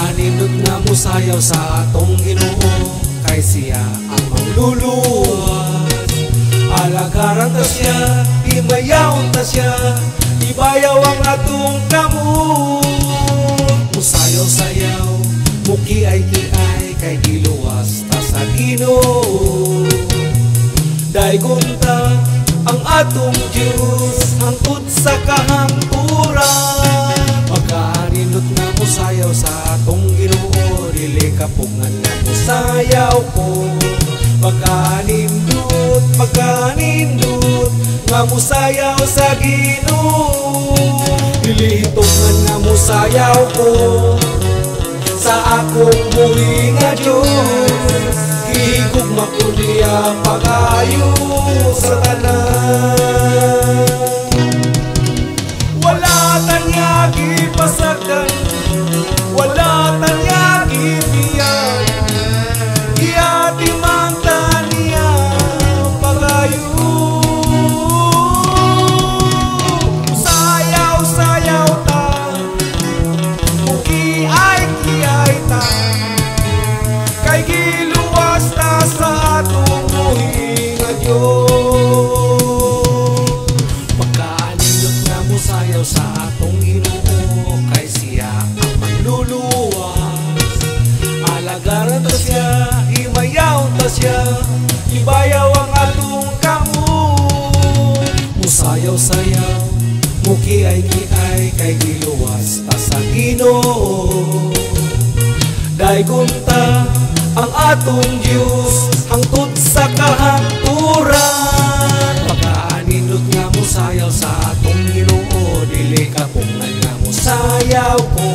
Pagkaanindot nga musayaw sa atong Ginoo, kay siya ang mangluluwas. Alagaran ta siya, himayaon ta siya, ibayaw ang atong kamot. Musayaw-sayaw, mukiay-kiay, kay giluwas ta sa Ginoo. Daygon ta ang atong Diyos hangtod sa kahangturan. Pagkaanindot nga musayaw sa atong Ginoo, dili kapugngan nga musayaw ko. Pagkaanindot, pagkaanindot nga musayaw sa Ginoo, dili hitungan nga musayaw ko sa akong buhi nga Diyos. Gihigugma ko niya pag-ayo sa tanan. Wala ta niya gipasakan, wala ta niya gibiyan, giatiman ta niya pag-ayo. Sayaw-sayaw ta, mukiay-kiay ta, kay giluwas ta sa atong buhi nga Diyos. Pagkaanindot nga musayaw sa atong Ginoo, kay siya ang manluluwas. Alagaran ta siya, himayaon ta siya, ibayaw ang atong kamot. Musayaw-sayaw, mukiay-kiay, kay giluwas ta sa Ginoo. Daygon ta ang atong Diyos hangtod sa kahangturan. Pagkaanindot nga musayaw sa atong Ginoo, dili kapungan nga musayaw ko.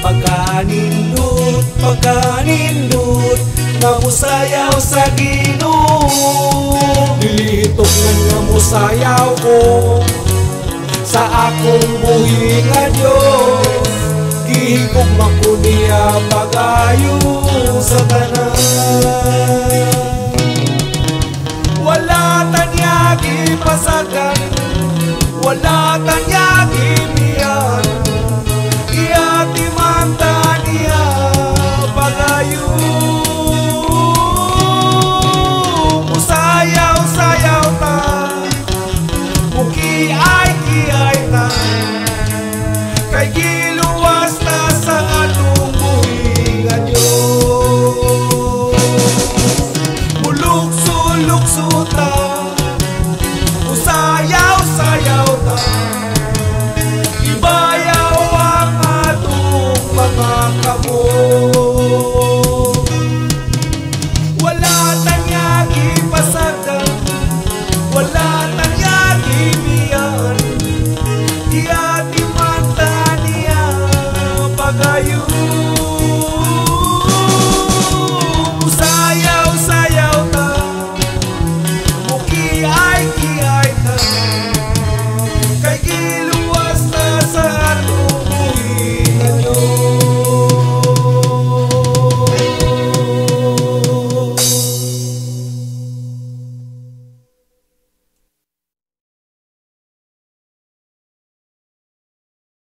Pagkaanindot, pagkaanindot nga musayaw sa Ginoo, dili hitungan nga musayaw ko sa akong buhi nga Diyos. Gihigugma ko niya pag-ayo sa tanan. Wala ta niya gipasakan, wala ta niya gibiyan, giatiman ta